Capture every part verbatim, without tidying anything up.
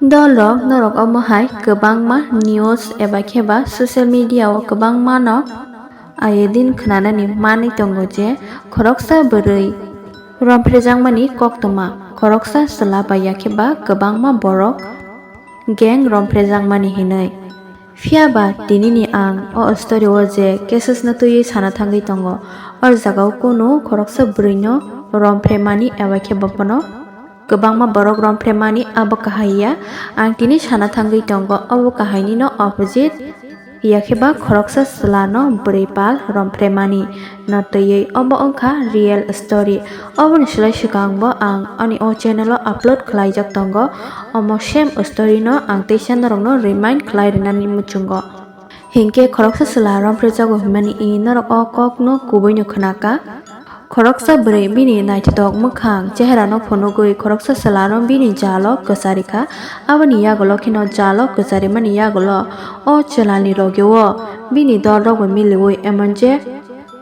Dolrok norok omo hai kwbangma news eba khe ba social media o kwbangma no aye din khwnanani manwi tongo je khoroksa bwrwi romphrejakmani koktwma, khoroksa chwla bai ya khe ba kwbangma borok gang romphrejakmani hinwi. Phiya ba tinini ang o story o je cases no twiwi sana thangwi tongo, o jaga o kunu khoroksa bwrwi no romphre mani eba khe bo bono kwbangma borok romphre mani abo kahai ya. Ang tini sana thangwi tongo obo kahai ni no opposite ya khe ba khoroksa chwla no bwrwi pal romphre mani no twiwi. Obo wngkha real story. Oboni slai swkang bo ang ani o channel o upload khlaijak tongo. Omo same story no ang teisa norok no remind khlai rwnani muchungo. Hinkhe khoroksa chwla romphrejago hinmani i norok o kok no kubui no khwnaka. Khoroksa bwrwi bini naithotok mwkhang chehera no phunugwi khoroksa chwla no bini jalo kwchari kha. Aboni yagulo kheno jalo kwchari mani yagulo o chwla ni loge o bini dol rok bo miliwi emon je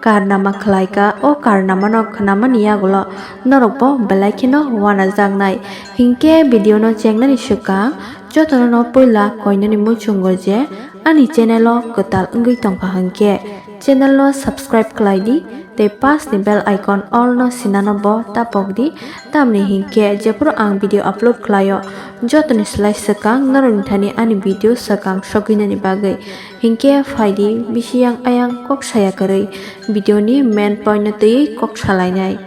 karnama khlai kha. O karnama no khwnamani yagulo norok bo belai kheno uanajaknai. Hinkhe video no chengnani swkang jotono no puila koinani muchungo je ani channel o kwtal wngwi tongkha hinkhe channel no subscribe khlai di tei pass ni bell icon all no sinano bo tapok di, tamni hinkhe jephuru ang video upload khlaio jotoni slai swkang norokni thani ani video swkang sogwinani bagwi. Hinkhe phaidi bisi yang ayang kok saya kwrwi video ni main point no twiwi kok salainai.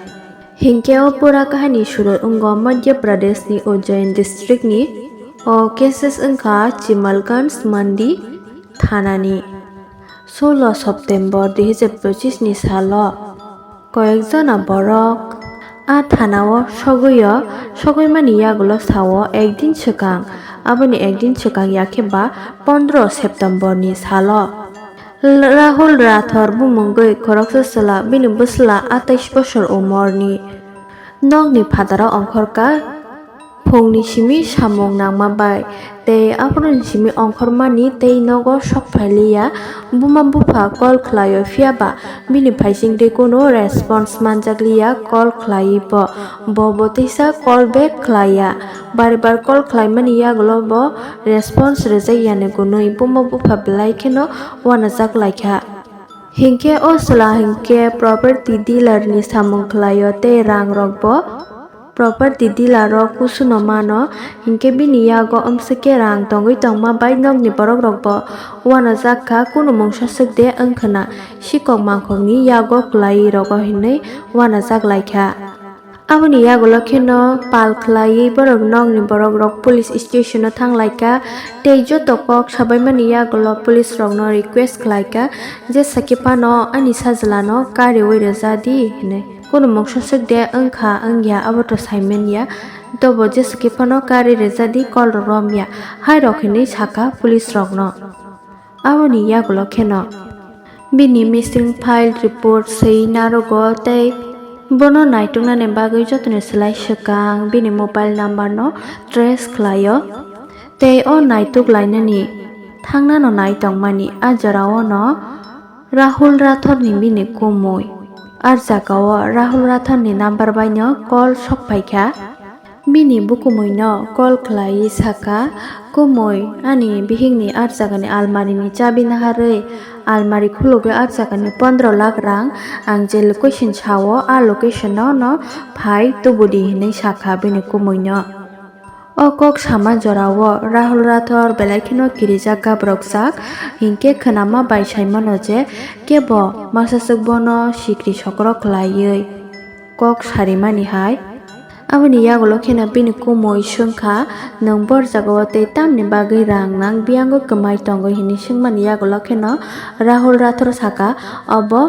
Hinkhe o pura kahani suru wngo Madhya Pradesh ni Ujjain district ni. O cases wngkha Chimalganj Mandi thana ni. Solo September dui hazar pochis ni salo koyekjona borok a thana o sogwi o, sogwi mani yagulo sao ekdin swkang, aboni ekdin swkang ya khe ba pondro September ni salo Rahul Rathor bumungwi khoroksa chwla, bini bwsla atais bosor umorni. Nokni phataro ongkhorkha phungni simi samung nangma bai, tei aphuruni simi ongkhormani tei nogo sok phailiya. Buma bupha call khlaio, phiya ba bini phaisingtwi kunu response manjakliya call khlaiwi bo. Bo bo teisa call back khlaiya. Bar bar call khlaimani yagulo bo response rwjak yani gunwi buma bupha belai kheno uanajak laikha. Hinkhe o chwla hinkhe property dealer ni samung khlaio tei rang rok bo property dealer rok kusuno mano, hinkhe bini yago omswkhe rang tongwi tongma bai nokni borok rok bo uanajak kha, kunu mungsa swk de wngkhwna, sikok mangkhokni yago kwlai rogo hinwi uanajak laikha. Aboni yagulo kheno pal khlaiwi borok nokni borok rok police station o thanglaikha tei joto kok sabaimani yagulo police rokno request khlaikha je sakhe phano ani sajwlano kariwi rwja di hinwi. Kunu mungsa swk de wngkha wngya aboto saimanya, tobo je sakhe phano kari rwja di, call rok romya hai rok hinwi sakha police rokno. Aboni yagulo kheno bini missing file report swi narogo tei bono naituknani bagwi jotoni slai swkang bini mobile number no trace khlaio tei o naituk lainani thangnano nai tongmani. A jorao no Rahul Rathor ni bini kumui. A jagao Rahul Rathor ni number bai no call sok phaikha. Bini bukumuino call khlaiwi sakha, "Kumui, ani bihikni ar jagani almarini chabi naharwi almari khulugwi ar jagani pondro lakh rang ang je location sao, a locationno no phai tubudi," hinwi sakha bini kumuino. O kok sama jorao Rahul Rathor belai kheno kirijak gabrokjak, hinkhe khwnama bai saimano je kebo masaswk bono sikri sokro khlaiwi kok sarimani hai. Aboni yagulo kheno bini kumui swngkha, "Nwng bor jagao tei tamni bagwi rang nang biyango kwmai tongo?" hinwi swngmani yagulo kheno Rahul Rathor saka, "Obo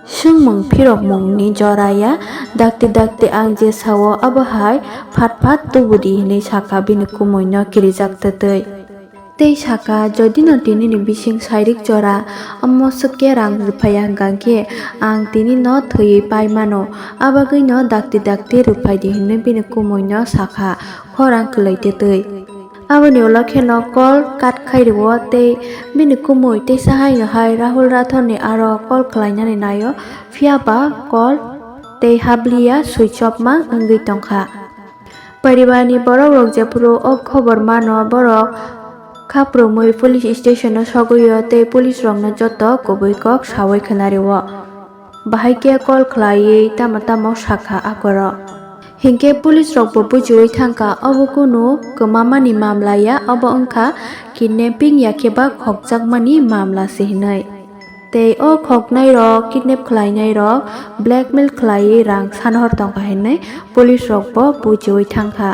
swngmung phirokmungni jora ya, dakti dakti ang je sao abo hai phat phat tubudi," hinwi sakha bini kumuino kirijak twtwi. Tei sakha, "Jodi no tinini bising sairik jora omo swk khe rang rwphaiya hwnkha khe ang tini no thwiwi pai mano, abagwi no dakti dakti rwphai di," hinwi bini kumui no sakha khorang kwlwi twtwi. Aboni ulo kheno call cut khai rwo tei bini kumui teisa haino hai Rahul Rathor ni aro call khlainani naio, phiya ba call tei habliya, switch off mang wngwi tongkha. Paribarni borokrok jephuru o khobor mano, borok khaprumwi police stationo sogwio tei policerokno joto kubui kok saui khwnario. Bahai khe call khlaiwi tamo tamo sakha akorok. Hinkhe policerokbo bujiui thangkha, obo kunu kwmamani mamla ya, obo wngkha kidnapping ya khe ba khokjakmani mamla se hinwi. Tei o khoknairok, kidnap khlainairok blackmail khlaiwi rang sanhor tongkha hinwi policerokbo bujiui thangkha.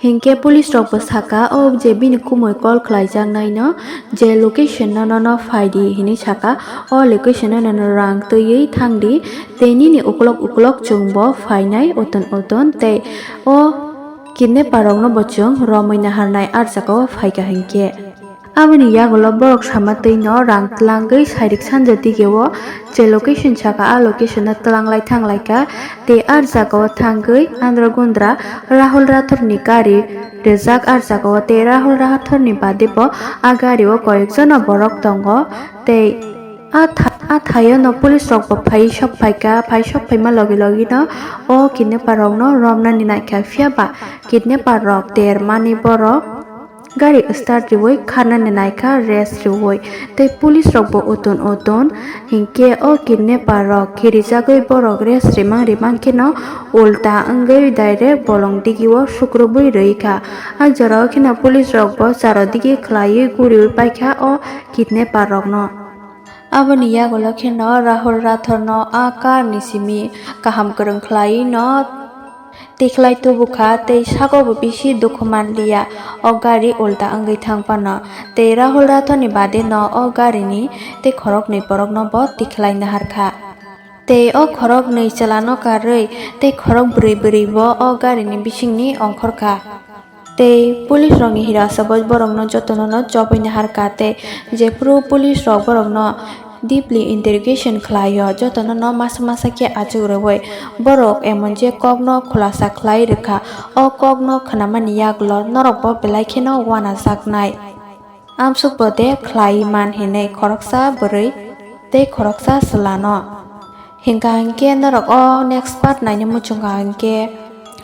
Hinkhe policerokbo saka, o je bini khumui call khlaijaknaino je locationno nono phaidi hinwi saka, o locationno nono rang twiwi thangdi, tei nini uklok uklok chwngbo phainai uton uton, tei o kidnapperroknobo chwng romwi naharnai ar jagao phaikha hinkhe. Aboni yagulo borok sama twino rang twlangwi sairik sanja digeo je location saka, a locationno twlanglai thanglaikha, tei ar jagao thangwi andra gundra Rahul Rathorni gari rijak ar jagao, tei Rahul Rathorni badebo a gario koyekjono borok tongo, tei a tha-, a thaiono policerokbo phai sok phaikha, phai sok phaima logi logino o kidnapperrokno romnani naikha, phiyaba kidnapperrok dermani borok gari start riui kharnani naikha, race riui, tei policerokbo uton uton. Hinkhe o kidnapperrok khirijagwi borok race rimang rimang kheno ulta wngwi direct bolong digio sukrubwi rwikha. A jorao kheno policerokbo charo digi khlaiwi guriui paikha o kidnapperrokno. Aboni yagulo kheno Rahul Rathorno a carni simi kaham kwrwng khlaiwino tikhlai tubukha tei sagobo bisi dukhu manliya o gari ulta wngwi thang phano. Tei Rahul Rathorni badeno o garini tei khoroknwi boroknobo tikhlai naharkha. Tei o khoroknwi chwlano karwi tei khorok bwrwi bwrwibo o garini bisingni ongkhorkha. Tei policerokni hirasabo borokno jotono no chobwi naharkha tei jephuru policerok borokno deeply interrogation khlaio, jotono no masa masa khe achuk rwui borok emon je kokno khulasa khlai rwkha. O kokno khwnamani yagulo norokbo belai kheno uanajaknai. Amsukbo de khlai man hinwi khoroksa bwrwi tei khoroksa chwlano. Hinkha hinkhe norok o next part naina muchungkha hinkhe,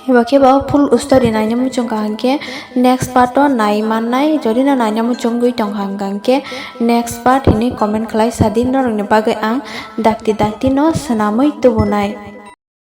eba khe bo full story naina muchungkha hinkhe next part o nai mannai. Jodi no naina muchungwi tongkha hinkhe next part hinwi comment khlai sadi, norokni bagwi ang dakti dakti no swnamwi tubunai.